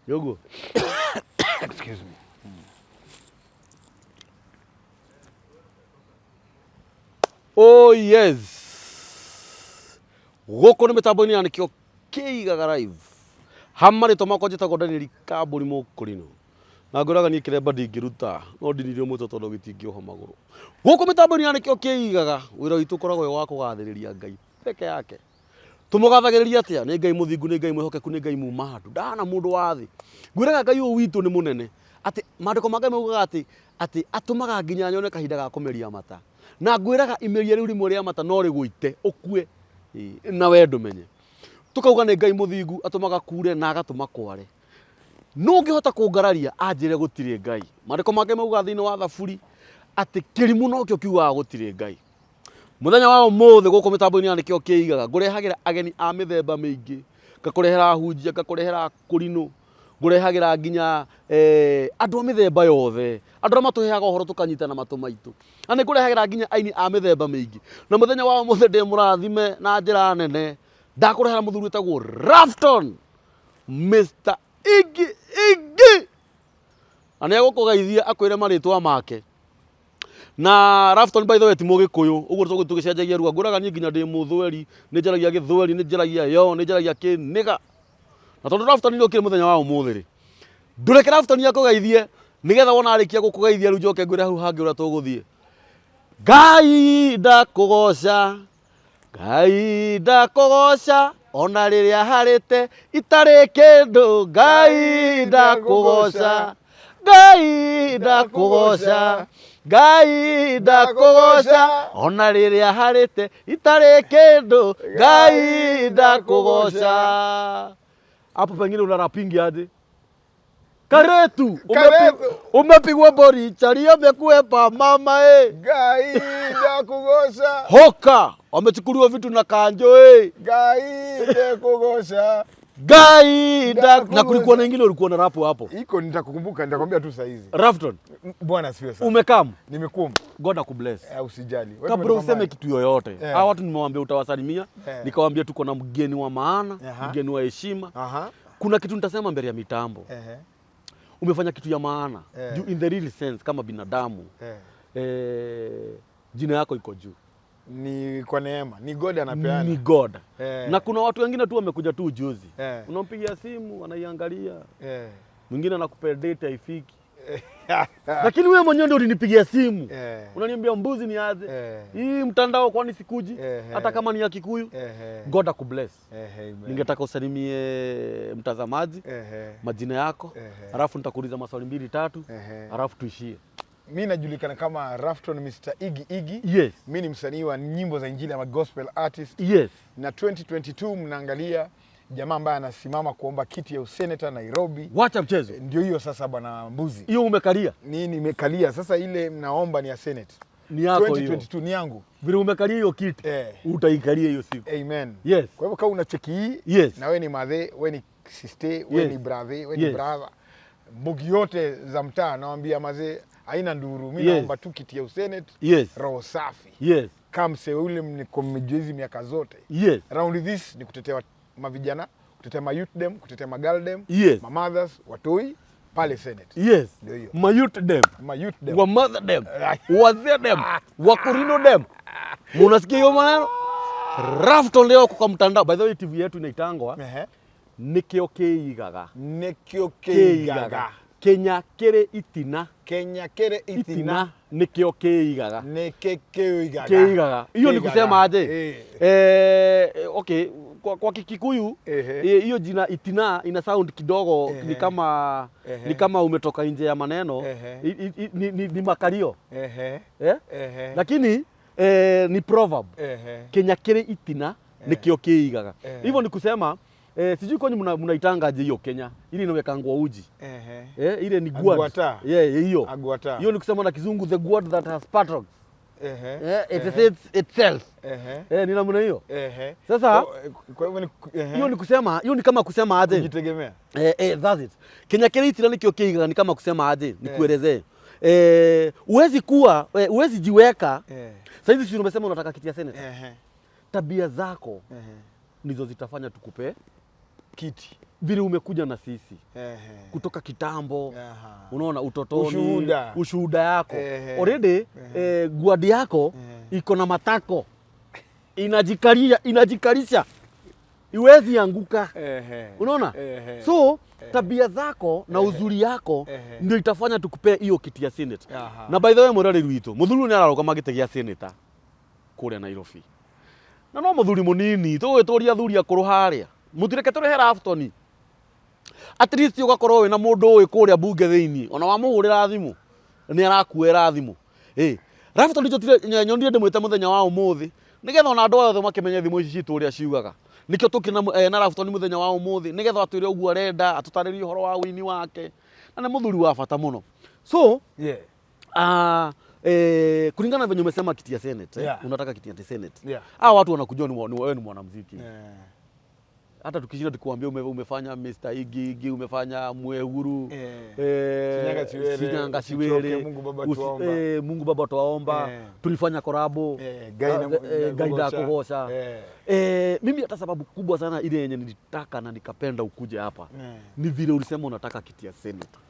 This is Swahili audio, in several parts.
Yogo. Excuse me. Oh yes. Gũkũ nĩ mĩtambo-inĩ ya nĩkĩo kĩigaga live. Ha marĩtwa makwa njĩtagwo Daniel Kambũri Mũkũrinũ. Na ngwĩraga niĩ kĩremba ndingĩruta no ndinirio mũtwe tondũ gĩtingĩoha magũrũ. Gũkũ mĩtambo-inĩ ya nĩkĩo kĩigaga wĩra witũ ũkoragwo wĩ wa kũgathĩrĩria Ngai peke yake. Tũmũgathagĩrĩria atĩa? Nĩ Ngai mũthingu, nĩ Ngai mwĩhokeku, nĩ Ngai muma handũ. Ndahana mũndũ wa thĩ. Ngwĩraga Ngai ũyũ witũ nĩ mũnene atĩ maandĩko ma Ngai maugaga atĩ atĩ atũmaga nginya nyone kahinda ga kũmeria mata. Na ngwĩraga imeria rĩu rĩmwe rĩa mata no rĩgũite ũkue na we ndũmenye. Tũkauga nĩ Ngai mũthingu atũmaga kure na agatũma kware. Nũ ũngĩhota kũngararia anjĩre gũtirĩ Ngai? Maandĩko ma Ngai maugaga thĩinĩ wa Thaburi atĩ kĩrimũ nokĩo kiugaga gũtirĩ Ngai. Mũthenya wa ũmũthĩ gũkũ mĩtambo-inĩ ya nĩkĩo kĩigaga ngũrehagĩra ageni a mĩthemba mĩingĩ, ngakũrehera ahunjia, ngakũrehera akũrinũ, ngũrehagĩra nginya andũ a mĩthemba yothe, andũ arĩa matũheaga ũhoro tũkanyita na matũ maitũ. Na nĩ ngũrehagĩra nginya aini a mĩthemba mĩingĩ. Na mũthenya wa ũmũthĩ ndĩ mũrathime na njĩra nene, ndakũrehera mũthuri wĩtagwo Rafton Mr. Iggy Iggy. Na nĩ egũkũgeithia akwĩre marĩtwa make. Na Rafton by the way ti mũgĩkũyũ, ũguo tũgũthiĩ tũgĩcenjagia rua. Ngũraga niĩ nginya ndĩ mũthweri, nĩ njaragia gĩthweri, nĩ njaragia yo, nĩ njaragia kĩnĩga. Na tondũ Rafton nĩ okire mũthenya wa ũmũthĩ rĩ, ndũreke Rafton akũgeithie nĩgetha wona arĩkia gũkũgeithia rĩu njoke ngwĩre hau hangĩ ũrĩa tũgũthiĩ. Ngai ndakũgoca Ngai ndakũgoca ona rĩrĩa harĩte itarĩ kĩndũ Ngai ndakũgoca Ngai ndakũgoca Ngai ndakũgoca ona rĩrĩa harĩte itarĩ kĩndũ Ngai ndakũgoca. Hapo pengine una rapingi aje? Karetu, Karetu. Umepigwa bori charia amekuepa mama eh. Ngai ndakugoca. Hoka wamechukuliwa vitu na kanjo eh. Ngai ndakugoca. Ngai na kulikuwa na ingine ulikuwa na rapu hapo. Iko nitakukumbuka, nitakwambia tu saa hizi. Rafton. Bwana asifiwe sana. Umekam. Nimekuwa. God akubless. Usijali. Wewe kabla useme kitu yoyote. Hawa watu nimewaambia utawasalimia. Nikawaambia tuko na mgeni wa maana, mgeni wa heshima. Kuna kitu nitasema mbele ya mitambo. Umefanya kitu ya maana. Juu in the real sense kama binadamu. Jina yako iko juu. Ni kwa neema, ni God anapeana. Ni God. Na kuna watu wengine tu wamekuja tu juzi. Unampigia simu, anaiangalia. Mwingine anakupea date haifiki. Lakini wewe mwenyewe ndio ulinipigia simu. Unaniambia mbuzi ni aje. Hii mtandao kwani sikuji? Hata kama ni ya Kikuyu. God akubless. Ningetaka usalimie mtazamaji, majina yako, alafu nitakuuliza maswali 2 3, alafu tuishie. Mimi najulikana kama Rafton Mr. Iggy Iggy. Yes. Mimi ni msanii wa nyimbo za Injili ama gospel artist. Yes. Na 2022 mnaangalia jamaa ambaye anasimama kuomba kiti ya useneta Nairobi. Wacha mchezo. Ndio hiyo sasa bwana mbuzi. Hiyo umekalia? Ni nimekalia. Sasa ile mnaomba ni ya Senate. Ni yako hiyo. 2022 ni yangu. Vile umekalia hiyo kiti, utaikalia hiyo siku. Amen. Yes. Kwa hivyo kama unacheki hii, Yes. na wewe ni madhe, wewe ni sister, wewe Yes. ni brother, wewe ni Yes. brother. Mbugi yote za mtaa nawaambia mazee haina nduru. Mimi Yes. naomba tu kiti ya usenate. Yes. Roho safi. Yes. Kama msee ule mniko hizi miaka zote. Yes. Round this ni kutetea mavijana, kutetea ma youth dem, kutetea ma girl dem, Yes. ma mothers, watoi pale Senate. Yes. Ndio hiyo. Ma youth dem. Ma youth dem. Wa mother dem. Wazee dem. Wa kurino dem. Munasikia hiyo maneno? Rafton leo kwa mtandao. By the way, TV yetu inaitangwa Nĩkĩo kĩigaga. Nĩkĩo kĩigaga. Kenya kĩrĩ itina. Kenya kĩrĩ itina. Itina nĩkĩo kĩigaga. Nĩkĩ kĩigaga. Kĩigaga. Hiyo ni kusema aje? Okay, kwa Kikuyu hiyo jina itina ina sound kidogo ni kama ni kama umetoka nje ya maneno. Ni makalio. Lakini ni proverb. Kenya kĩrĩ itina nĩkĩo kĩigaga. Hivyo ni kusema sijui kwani mnaitanga aje hiyo Kenya. Ile inawekangwa uji. Ile ni gourd. Aguata. Yeah, hiyo. Aguata. Hiyo ni kusema na Kizungu the gourd that has patrons. It is itself. Ni namna hiyo. Sasa Kwa hivyo ni hiyo ni kusema, hiyo ni kama kusema aje? Kujitegemea. That's it. Kenya kĩrĩ itina nĩkĩo kĩigaga ni kama kusema aje? Nikuelezee. Huwezi kuwa, huwezi jiweka. Sasa hizi si umesema unataka kiti ya senator. Tabia zako ndizo zitafanya tukupe kiti. Vile umekuja na sisi kutoka kitambo, unaona, utotoni, Ushuhuda. Ushuhuda yako already, guadi yako iko na matako, inajikalia, inajikalisha, iwezi anguka. Unaona? Ehe. So tabia zako na uzuri yako ndio itafanya tukupee hiyo kiti ya senate. Na by the way, mwĩroreri witũ, mũthuri ũyũ nĩ ararũgama gĩtĩ gĩa senator kũrĩa Nairobi, na no mũthuri mũnini tũgwĩtũria athuri akũrũ harĩa, mũtireke tũrehe Raftoni. At least ũgakorwo wĩna mũndũ ũĩ kũrĩa bunge thĩinĩ, ona wamũhũrĩra thimũ nĩ arakuoera thimũ. Ĩ Rafton njotire nyonire ndĩmwĩte mũthenya wa ũmũthĩ nĩgetha ona andũ othe makĩmenye thimũ ici citũ ũrĩa ciugaga. Nĩkĩo tũkĩ na Rafton mũthenya wa ũmũthĩ nĩgetha atwĩre ũguo arenda, atũtarĩrie ũhoro wa wĩini wake, na nĩ mũthuri wa bata mũno. So kulingana na venye umesema kiti ya senate, unataka kiti ya senate, hawa watu wanakujua wewe ni mwanamuziki. Hata tukishinda tukiwaambia umefanya Mr. Igi Igi, umefanya Mwehuru, Shinyanga Chiwere, Shinyanga Usichoke, Chiwere, Mungu Baba Tuomba. Mungu Baba Twaomba, tulifanya korabo, Ngai Ngai Ndakũgoca. Ndakũgoca. Mimi hata sababu kubwa sana ile yenye nilitaka na nikapenda ukuje hapa ni vile ulisema unataka kiti ya senator.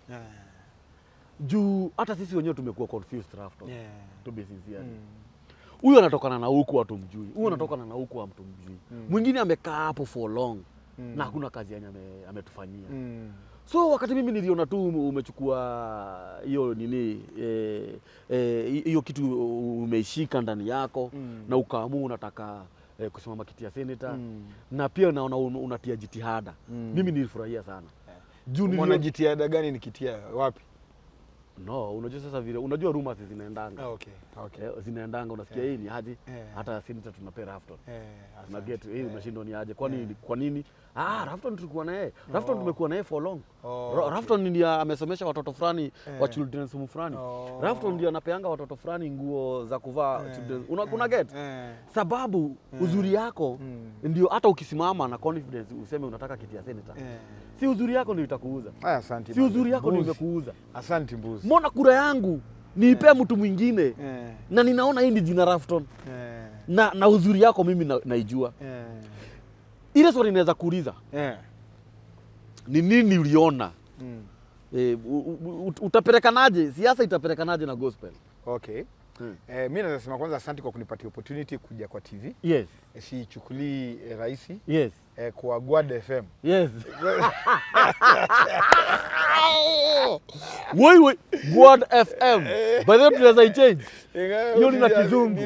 Juu hata sisi wenyewe tumekuwa confused, Rafton, to be sincere. Huyu anatokana na huku hatumjui, huyu anatokana na huku hamtumjui, mwingine amekaa hapo for long na hakuna kazi yenye ametufanyia. So wakati mimi niliona tu umechukua hiyo nini, hiyo kitu umeishika ndani yako na ukaamua unataka kusimama kiti ya senator, na pia naona unatia jitihada, mimi nilifurahia sana juu Umeona jitihada gani nikitia wapi? No, unajua sasa vile unajua rumors zinaendanga. Ah, okay. Zinaendanga, unasikia hii ni aje, hata senator tunapea Rafton. Asante. Una get hii, unashindwa ni aje, kwani kwa nini? Ah, Rafton tulikuwa na yeye, Rafton tumekuwa na yeye for long. Rafton ndiye amesomesha watoto fulani wa children's home fulani. Rafton ndiye anapeanga watoto fulani nguo za kuvaa children's. Una get? Eh. Sababu uzuri yako ndio hata ukisimama na confidence useme unataka kiti ya senator, si uzuri yako ndio itakuuza? Aya, asante Si uzuri yako ndio Mbuzi. imekuuza? Asante mbuzi. Mbona kura yangu niipee mtu mwingine na ninaona hii ni jina Rafton na uzuri yako mimi naijua. Ile swali inaweza kuuliza ni nini uliona, utapelekanaje, siasa itapelekanaje na gospel? Okay. Mi naweza sema kwanza asante kwa kunipatia opportunity kuja kwa TV. Siichukulii rahisi. Kwa Gwad FM. Yes, woi woi, Guad FM. By the way, tunaweza ichange hiyo, ni na Kizungu,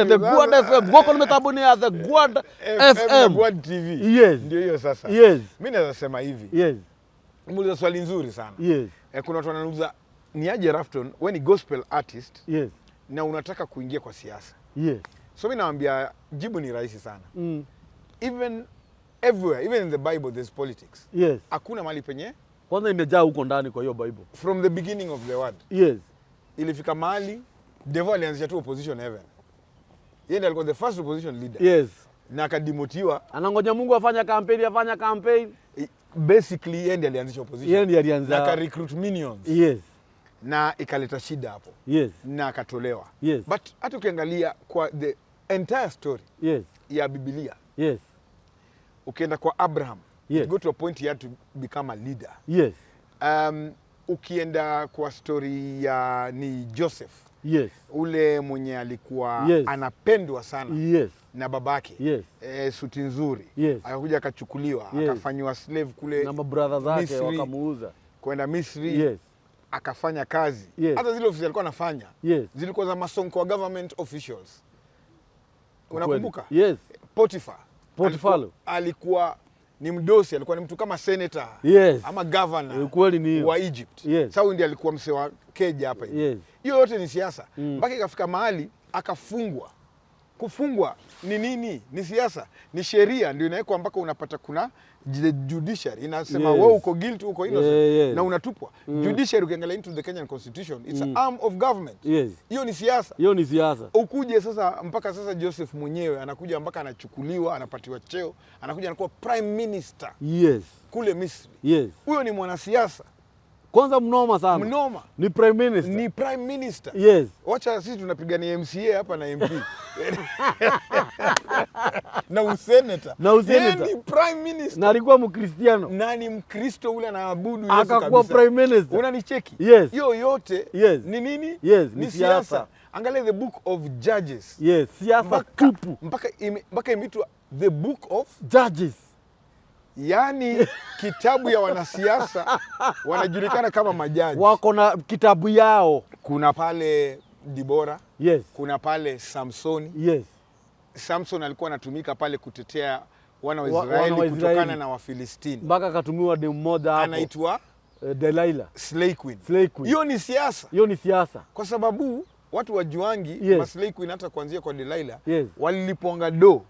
the Guad FM. Goko ni mitambo ya the Guad FM na FM. Gwad TV. Ndio hiyo sasa. Mi naweza sema hivi. Umeuliza swali nzuri sana. Kuna watu wanauliza ni aje Rafton, we ni gospel artist na unataka kuingia kwa siasa. So mi nawambia jibu ni rahisi sana. Even everywhere, even in the Bible there's politics. Hakuna mahali penye Kwanza imejaa huko ndani kwa hiyo Bible. From the beginning of the word ilifika mahali devil alianzisha tu opposition heaven. Yeye ndiye alikuwa the first opposition leader. Na akademotiwa. Anangoja Mungu afanye kampeni, afanya kampeni. Basically yeye ndiye alianzisha opposition. Yeye ndiye alianza. Na akarecruit minions. Na ikaleta shida hapo. Na akatolewa. But hata ukiangalia kwa the entire story ya Biblia, ukienda kwa Abraham, it go to a point he had to become a leader. Ukienda kwa story ya ni Joseph, ule mwenye alikuwa anapendwa sana na babake, suti nzuri, akakuja akachukuliwa, akafanywa slave kule Na mabrother zake Misri, wakamuuza. Kwenda Misri, akafanya kazi. Hata zile ofisi alikuwa anafanya zilikuwa za masonko wa government officials. Unakumbuka? Yes. Potiphar. Potiphar. Alikuwa ni mdosi, alikuwa ni mtu kama senator ama governor Ukweli ni hiyo. wa Egypt. Sasa huyu ndiye alikuwa msee wa keja hapa hivi. Hiyo yote ni siasa. Mpaka ikafika mahali akafungwa. Kufungwa ni nini? Ni siasa, ni sheria ndio inawekwa mpaka unapata kuna the judiciary inasema wewe uko guilty, uko innocent, na unatupwa. Judiciary, ukiangalia into the Kenyan constitution, it's an arm of government. Hiyo ni siasa. Hiyo ni siasa. Ukuje sasa mpaka sasa Joseph mwenyewe anakuja mpaka anachukuliwa, anapatiwa cheo, anakuja anakuwa prime minister kule Misri. Huyo ni mwanasiasa. Kwanza mnoma sana. Mnoma. Ni prime minister. Ni prime minister. Yes. Wacha sisi tunapigania MCA hapa na MP. Na useneta. Na useneta. Yeye ni prime minister. Na alikuwa Mkristiano. Na ni Mkristo ule anaabudu Yesu Akakuwa kabisa. prime minister. Unanicheki? Yes. Hiyo yote Yes. ni nini? Yes, ni ni siasa. siasa. Angalia the book of Judges. Yes, siasa tupu. Mpaka imeitwa the book of Judges. Yani kitabu ya wanasiasa wanajulikana kama majaji. Wako na kitabu yao. Kuna pale Dibora. Yes. Kuna pale Samsoni. Yes. Samson alikuwa anatumika pale kutetea wana wa Wana Israeli wa Israeli. kutokana na Wafilistini. Mpaka akatumiwa demu mmoja hapo. Anaitwa Delilah. Slay Queen. Slay Queen. Hiyo ni siasa. Hiyo ni siasa. Kwa sababu watu wajuangi Yes. ma Slay Queen hata kuanzia kwa Delilah Yes. waliliponga do.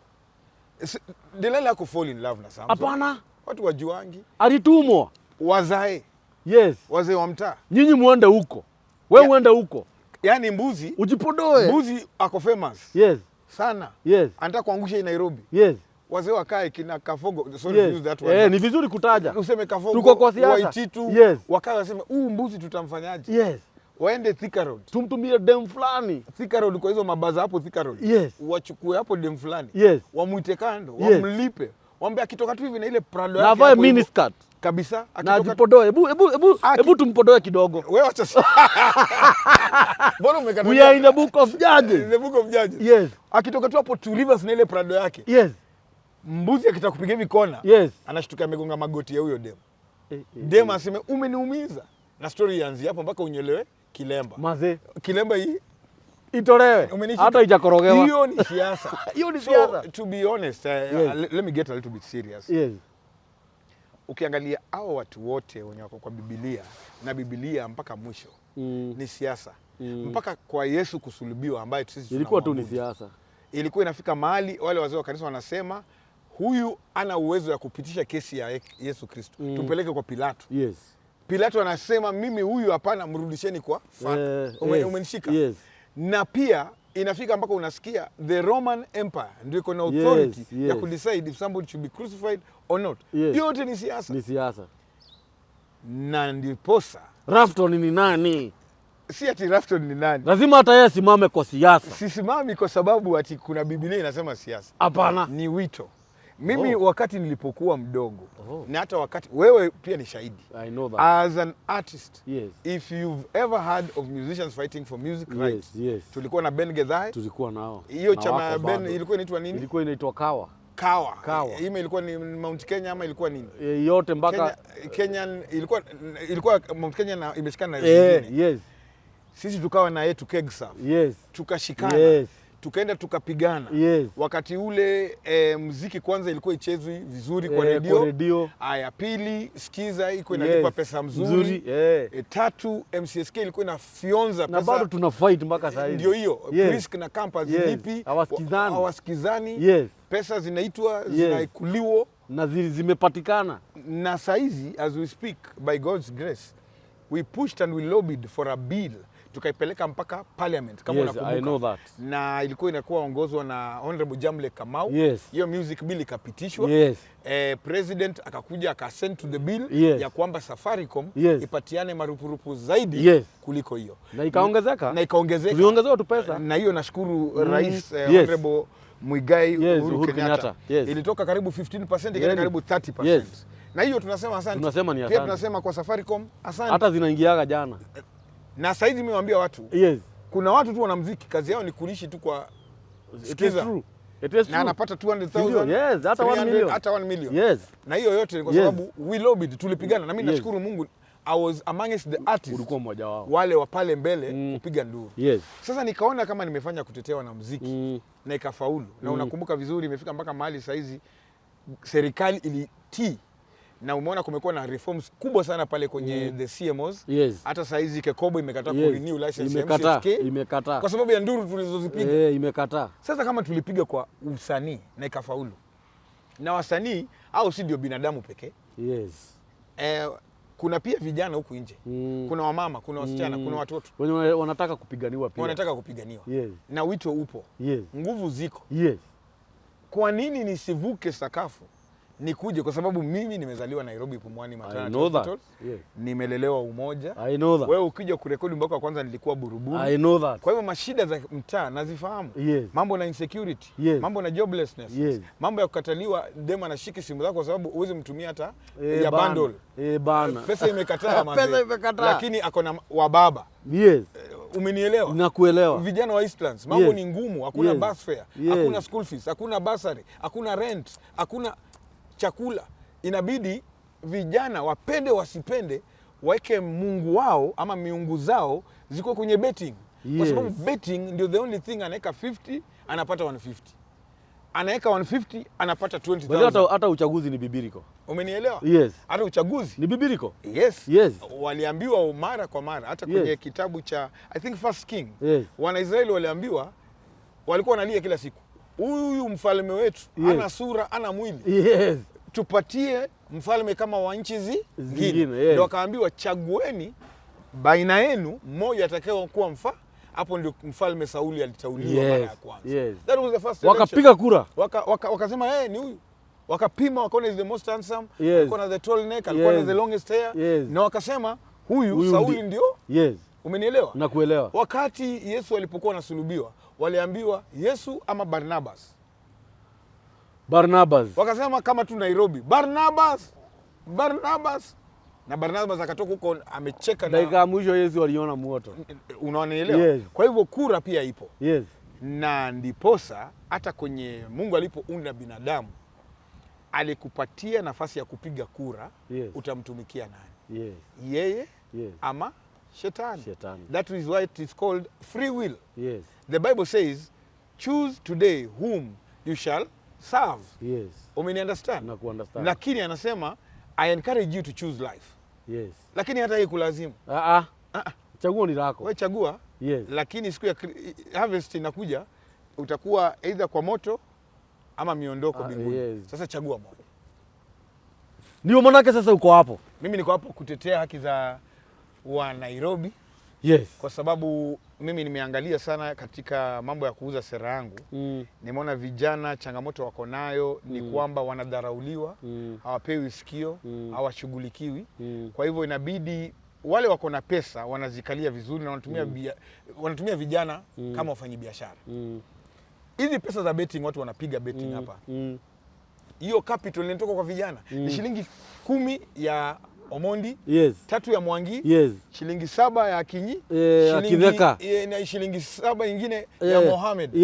Delilah haku fall in love na Samson. Hapana. Watu wajuangi. Alitumwa. Wazae. Yes. Wazee wa mtaa. Nyinyi muende huko. Wewe uende huko. Yaani mbuzi. Ujipodoe. Mbuzi ako famous. Yes. Sana. Yes. Anataka kuangusha hii Nairobi. Yes. Wazee wakae kina Kafogo. Sorry to Yes. use that one. Ni vizuri kutaja. Useme Kafogo. Tuko kwa siasa. Waititu. Yes. Wakae waseme huu mbuzi tutamfanyaje? Yes. Waende Thika Road. Tumtumie dem fulani. Thika Road kwa hizo mabaza hapo Thika Road. Yes. Wachukue hapo dem fulani. Yes. Wamuite kando, Yes. wamlipe. Waambie akitoka tu hivi na ile Prado Na yake avae hapo hivyo. miniskirt. Kabisa. Na Akitoka ajipodoe. Hebu tumpodoe kidogo. Wewe acha. Mbona umekata? We are in the book of Judges. In the book of Judges. Yes. Akitoka tu hapo Two Rivers na ile Prado yake. Yes. Mbuzi akitaka kupiga hivi kona. Yes. Anashtuka amegonga magoti ya huyo dem. Dem aseme umeniumiza. Na story ianzie hapo mpaka unyelewe kilemba. Maze. Kilemba hii Itolewe. umenishika. Hata ijakorogewa. Hiyo ni siasa. Hiyo ni So, siasa. to be honest, Yes. let me get a little bit serious. Yes. Ukiangalia hao watu wote wenye wako kwa Biblia na Biblia mpaka mwisho ni siasa. Mpaka kwa Yesu kusulubiwa ambaye sisi Ilikuwa tu ni tunamwabudu. siasa. Ilikuwa inafika mahali wale wazee wa kanisa wanasema huyu ana uwezo ya kupitisha kesi ya Yesu Kristo. Tumpeleke kwa Pilato. Yes. Pilato anasema mimi huyu hapana, mrudisheni kwa Father. Yes. Umenishika? Yes. Na pia inafika mpaka unasikia the Roman Empire ndio iko na authority Yes, yes. ya kudecide if somebody should be crucified or not. Yes. Yote ni siasa. Ni siasa. Na ndiposa Rafton ni nani? Si ati Rafton ni nani? Lazima hata yeye asimame kwa siasa. Sisimami kwa sababu ati kuna Biblia inasema siasa. Hapana. Ni wito. Mimi Oh. wakati nilipokuwa mdogo Oh. na hata wakati wewe pia ni shahidi. I know that. As an artist, Yes. if you've ever heard of musicians fighting for music rights, Yes, yes. tulikuwa na Ben Gethai. Tulikuwa nao. Hiyo Na chama wako ya Ben bado. ilikuwa inaitwa nini? Ilikuwa inaitwa Kawa. Kawa. Kawa. Ima ilikuwa ni Mount Kenya ama ilikuwa nini? Yote mpaka Kenyan ilikuwa Mount Kenya na imeshikana na zingine. Yes. Sisi tukawa na yetu Kegsaf. Yes. Tukashikana. Yes. Tukaenda tukapigana. Yes. Wakati ule muziki kwanza ilikuwa ichezwi vizuri kwa redio. Kwa redio. Aya, pili Skiza iko inalipa Yes. pesa mzuri. Mzuri. Tatu MCSK ilikuwa inafyonza Na pesa. bado tuna fight mpaka sasa hivi. Ndio hiyo. Yes. Prisk na Kampa Yes. zilipi. Hawasikizani. Hawasikizani. Yes. Pesa zinaitwa, zinaikuliwa. Na zimepatikana. Na saizi as we speak by God's grace we pushed and we lobbied for a bill tukaipeleka mpaka parliament kama Yes, unakumbuka. I know that. Na ilikuwa inakuwa ongozwa na Honorable Jamle Kamau. Yes. Hiyo music bill ikapitishwa. Yes. President akakuja akasend to the bill Yes. ya kwamba Safaricom Yes. ipatiane marupurupu zaidi Yes. kuliko hiyo. Na ikaongezeka. Na ikaongezeka. Tuliongezewa tu pesa. Na hiyo nashukuru Rais Yes. Honorable Muigai Yes, Uhuru Uhuru Kenyatta. Kenyatta. Yes. Ilitoka karibu 15% ikaenda Yani. karibu 30%. Yes. Na hiyo tunasema asante. Tunasema ni Pia asante. tunasema kwa Safaricom asante. Hata zinaingiaga jana. Na saizi mimi nawaambia watu, Yes. kuna watu tu wanamuziki kazi yao ni kulishi tu kwa It is Skiza. true. It is Na true. anapata 200,000. Yes, hata 1 300, million. hata 1 million. Yes. Na hiyo yote ni kwa Yes. sababu we lobbied, tulipigana na mimi Yes. nashukuru Mungu I was amongst the artists. Ulikuwa mmoja wao. Wale wa pale mbele kupiga nduru. Yes. Sasa nikaona kama nimefanya kutetea wanamuziki na ikafaulu. Na unakumbuka vizuri imefika mpaka mahali saizi serikali ilitii. Na umeona kumekuwa na reforms kubwa sana pale kwenye the CMOs. Yes. Hata saizi Kekobo imekataa Yes. kurenew license ya Imekataa. MCSK. Imekataa. Kwa sababu ya nduru tulizozipiga. Imekataa. Sasa kama tulipiga kwa usanii na ikafaulu. Na wasanii au si ndio binadamu pekee? Yes. Kuna pia vijana huku nje. Kuna wamama, kuna wasichana, kuna watoto. Wenye wanataka kupiganiwa pia. Wanataka kupiganiwa. Yes. Na wito upo. Yes. Nguvu ziko. Yes. Kwa nini nisivuke sakafu Nikuje kwa sababu mimi nimezaliwa Nairobi Pumwani I Maternity know that. Hospital. Yes. Nimelelewa Umoja. I know that. Wewe ukija kurekodi mpaka wa kwanza nilikuwa Buruburu. I know that. Kwa hivyo mashida za mtaa nazifahamu. Yes. Mambo na insecurity, Yes. mambo na joblessness, Yes. mambo ya kukataliwa, dem anashiki simu zako kwa sababu huwezi mtumia hata Eh, ya bana. bundle. Eh, bana. Pesa imekataa manze. Pesa imekataa. Lakini ako na wababa. Yes. Umenielewa? Nakuelewa. Vijana wa Eastlands mambo Yes. ni ngumu, hakuna Yes. bus fare, Yes. hakuna school fees, hakuna bursary, hakuna rent, hakuna chakula. Inabidi vijana wapende wasipende, waweke mungu wao ama miungu zao ziko kwenye betting, kwa Yes. sababu betting ndio the only thing. Anaweka 50 anapata 150, anaweka 150 anapata By the way, 20,000. hata uchaguzi ni biblical. Umenielewa? Yes. Hata uchaguzi. Ni biblical. Yes. Yes. Waliambiwa mara kwa mara hata kwenye Yes. kitabu cha, I think, First King. Yes. Wanaisraeli waliambiwa, walikuwa wanalia kila siku, huyu mfalme wetu ana sura, ana mwili, tupatie mfalme kama wa nchi zingine. Zingine, yes. Ndio wakaambiwa, chagueni baina yenu mmoja atakaye kuwa mfa. Hapo ndio mfalme Sauli aliteuliwa mara ya kwanza. That was the first election. Wakapiga kura. Wakasema hey, ni huyu. Wakapima wakaona is the most handsome, alikuwa na the tall neck, alikuwa na the longest hair. Na wakasema huyu Huyu Sauli ndio. Umenielewa? Nakuelewa. Wakati Yesu alipokuwa anasulubiwa, waliambiwa Yesu ama Barnabas. Barnabas. Wakasema kama tu Nairobi, Barnabas, Barnabas. Na Barnabas akatoka huko amecheka Dakika na ya mwisho Yesu aliona moto. Unanielewa? Yes. Kwa hivyo kura pia ipo. Na ndiposa hata kwenye Mungu alipounda binadamu alikupatia nafasi ya kupiga kura, utamtumikia nani? Yeye ama shetani. Shetani. That is why it is called free will. The Bible says, choose today whom you shall serve. Umeni understand? Nakuunderstand. Lakini anasema, I encourage you to choose life. Lakini hata hii kulazimu. Ah ah. Chaguo ni lako. Wewe chagua. Lakini siku ya harvest inakuja, utakuwa either kwa moto ama miondoko mbinguni. Sasa chagua moja. Ndio manake sasa uko hapo. Mimi niko hapo kutetea haki za wa Nairobi. Kwa sababu mimi nimeangalia sana katika mambo ya kuuza sera yangu. Nimeona vijana changamoto wako nayo ni kwamba wanadharauliwa, hawapewi sikio, hawashughulikiwi. Kwa hivyo inabidi wale wako na pesa wanazikalia vizuri na wanatumia vijana kama wafanyabiashara. Hizi pesa za betting, watu wanapiga betting hapa. Hiyo capital inatoka kwa vijana. Ni shilingi 10 ya Omondi, 3 ya Mwangi, shilingi 7 ya Akinyi, Akitheka. Na shilingi 7 nyingine ya Mohamed.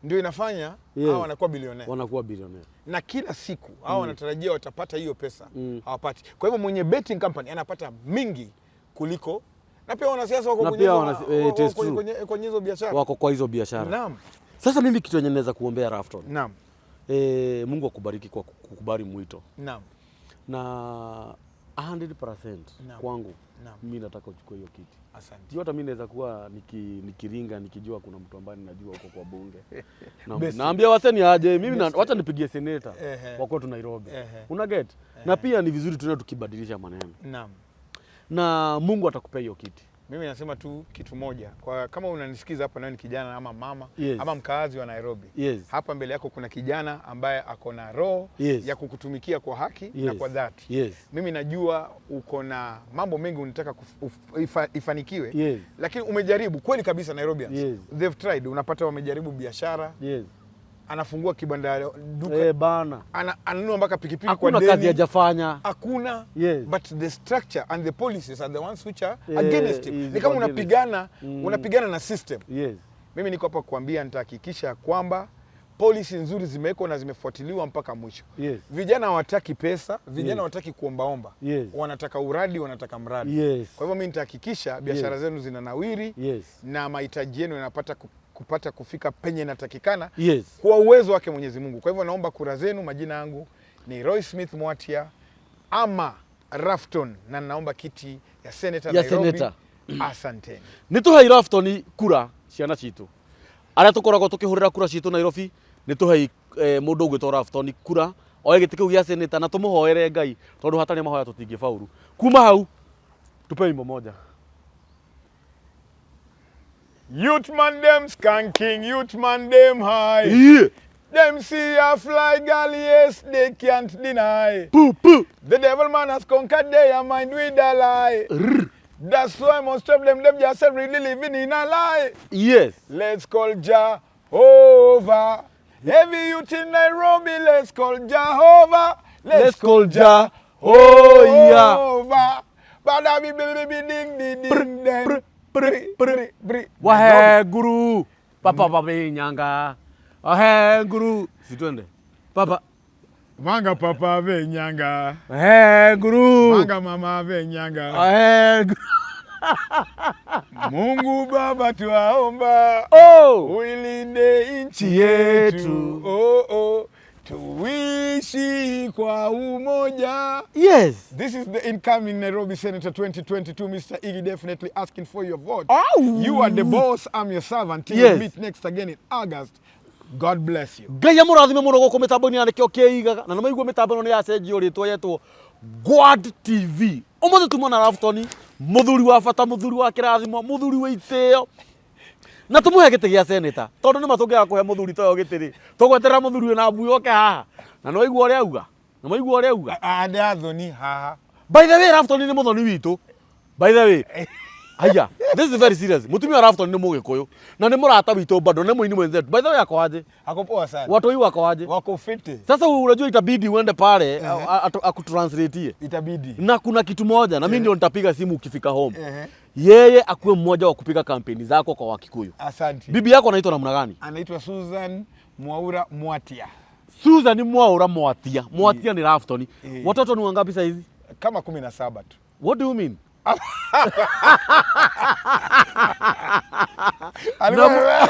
Ndio inafanya hawa wanakuwa bilionea. Wanakuwa bilionea. Na kila siku hawa wanatarajia watapata hiyo pesa, hawapati. Kwa hivyo mwenye betting company anapata mingi kuliko, na pia wanasiasa wako Na pia it is true. kwenye hizo biashara. Wako kwa hizo biashara. Naam. Sasa mimi kitu yenye naweza kuombea Rafton. Naam. Mungu akubariki kwa kukubali mwito. Naam. Na 100% Naam. kwangu Naam. mimi nataka uchukue hiyo kiti. Asante. Juu hata mimi naweza kuwa nikiringa nikijua kuna mtu ambaye ninajua huko kwa bunge. Best. Naambia waseni aje, mimi Best. wacha nipigie senator wa kwetu Nairobi. Una get? Na pia ni vizuri tuende tukibadilisha maneno. Naam. Na Mungu atakupea hiyo kiti. Mimi nasema tu kitu moja. Kwa kama unanisikiza hapa na ni kijana ama mama ama mkaazi wa Nairobi. Hapa mbele yako kuna kijana ambaye ako na roho ya kukutumikia kwa haki na kwa dhati. Mimi najua uko na mambo mengi unataka ifanikiwe. Lakini umejaribu kweli kabisa Nairobians. They've tried. Unapata wamejaribu biashara. Anafungua kibanda duka. Bana. Ananunua mpaka pikipiki kwa Hakuna deni. kazi hajafanya. Hakuna. But the structure and the policies are the ones which are against him. Is Ni kama against. unapigana na system. Mimi niko hapa kuambia nitahakikisha kwamba policy nzuri zimewekwa na zimefuatiliwa mpaka mwisho. Vijana hawataki pesa, vijana hawataki kuombaomba. Wanataka uradi, wanataka mradi. Kwa hivyo mimi nitahakikisha biashara zenu zinanawiri na mahitaji yenu yanapata kupata kufika penye inatakikana kwa uwezo wake Mwenyezi Mungu. Kwa hivyo naomba kura zenu. Majina yangu ni Roy Smith Mwatia ama Rafton, na naomba kiti ya senator Ya Nairobi. senator. Asanteni. Nĩ tũhei Rafton kura ciana citũ arĩa tũkoragwo tũkĩhũrĩra kura citũ Nairobi, nĩ tũhei mũndũ ũgwĩtwo Rafton kura oe gĩtĩ kĩu gĩa senator na tũmũhoere Ngai tondũ hatarĩ mahoya tũtingĩfaulu. Kuma hau tupe wimbo moja. Youth man them skanking, youth man them high. Them see a fly girl, yes, they can't deny. Pu, pu. The devil man has conquered their mind with a lie. That's why most of them, them just really living in a lie. Yes. Let's call Jehovah. Every youth in Nairobi, let's call Jehovah. Let's call Jehovah. Jehovah. Bada bi bi bi bi ding ding ding ding. Bri bri bri. Wahe guru. Papa papa nyanga. Wahe guru. Situende. Papa. Manga papa ve nyanga. Wahe guru. Manga mama ve nyanga. Wahe guru. Mungu Baba tuwaomba. Oh. Uilinde nchi yetu. Oh, oh. Tuishi kwa umoja. Yes. This is the incoming Nairobi Senator 2022, Mr. Iggy, definitely asking for your vote. Ow. You are the boss, I'm your servant. Till Yes. we meet next again in August. God bless you. Ngai amũrathime mũno gũkũ mĩtambo-inĩ ya nĩkĩo kĩigaga na nĩmaigua mĩtambo ĩno nĩ yacenjio rĩtwa yetwo Gwad TV. Ũmũthĩ tuma na Raftoni, mũthuri wa bata, mũthuri wa kĩrathimo, mũthuri wa itĩo, na tũmũhe gĩtĩ gĩa seneta tondũ nĩ matũngĩaga kũhe mũthuri ta ũyũ gĩtĩ rĩ, tũgweterera mũthuri wĩna mbui oke haha na nĩwaigua ũrĩa auga, nĩwaigua ũrĩa auga. Ande athoni haha. By the way, Raftoni nĩ mũthoni witũ. By the way, haya, this is very serious. Mũtumia wa Raftoni nĩ mũgĩkũyũ na nĩ mũrata witũ bado, nĩ mũini mwenzetu. By the way, ako aje? Ako poa sana. Watoi wako aje? Wako fiti. Sasa unajua itabidi uende pale akutranslatie. Itabidi. Na kuna kitu moja na mimi ndio nitapiga simu ukifika home. Ehe. Yeye akuwe mmoja wa kupiga kampeni zako kwa Wakikuyu. Asante. Bibi yako anaitwa namna gani? Anaitwa Susan Mwaura Mwatia. Susan Mwaura Mwatia. Mwatia ni Raftoni. Eh. Watoto ni wangapi sasa hizi? Kama 17 tu. What do you mean? Alikuwa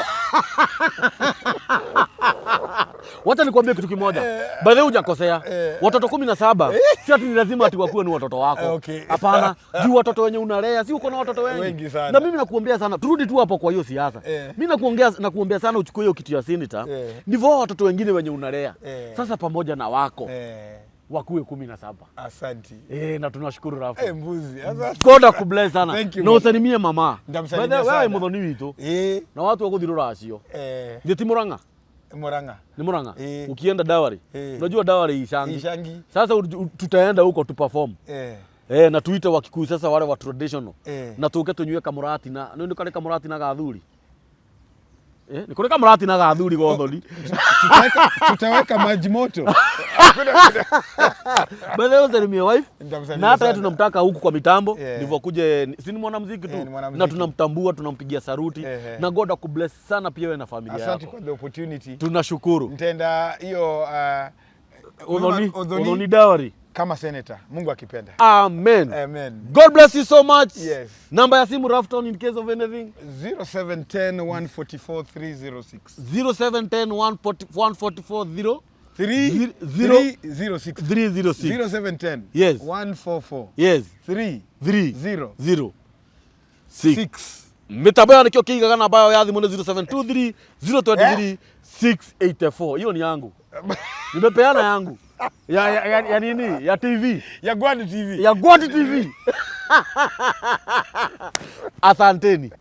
Wacha nikwambie kitu kimoja. By the way hujakosea. Watoto 17 si ati ni lazima ati wakuwe ni watoto wako. Okay. Hapana, juu watoto wenye unalea, si uko na watoto wengi. Wengi sana. Na mimi nakuombea sana, turudi tu hapo kwa hiyo siasa. Mimi nakuombea sana uchukue hiyo kitu ya senator. Ndivyo hao watoto wengine wenye unalea. Sasa pamoja na wako wakuwe 17. Asante. Na tunashukuru Rafa. Mbuzi. Asante. God akubless sana. Thank you, Na man. usalimie mama. Nitamsalimia By the way, sana. muthoni witũ. Na watu wa gũthiĩ rũracio. Nĩ ti Murang'a? Murang'a. Ni Murang'a? Ukienda dawari. Unajua dawari Ishangi. Ishangi. Sasa tutaenda huko tu perform. Na tuite Wakikuyu sasa wale wa traditional. Na tuke tunywe kamurati na nĩ kare kamurati na gathuri. Ni kure kamurati na gathuri gothoni. Tutaweka maji moto. By the way, usalimie wife. Nitamsalimia Na hata sana. tunamtaka huku kwa mitambo ndivyo akuje, si ni mwanamuziki tu. Ni mwanamuziki. Na tunamtambua, tunampigia saruti. Na God akubless sana pia wewe na familia Asante yako. kwa the opportunity. Tunashukuru. Nitaenda hiyo Uthoni dawari. Kama senator, Mungu akipenda. Amen. Amen. God bless you so much. Yes. Namba ya simu Rafton in case of anything. 0710 144 306. 0710 144 0 Three, Zero. 306. 306. 0710. Yes. 144. Yes. 3 3 0 0 6. 6. Mitambo ya nikio kiigaga namba yao ya thimu ni 0723 023 684. Hiyo ni yangu. Nimepeana yangu. Ya nini? Ya TV. Ya Gwandi TV. Ya Gwandi TV. Asanteni.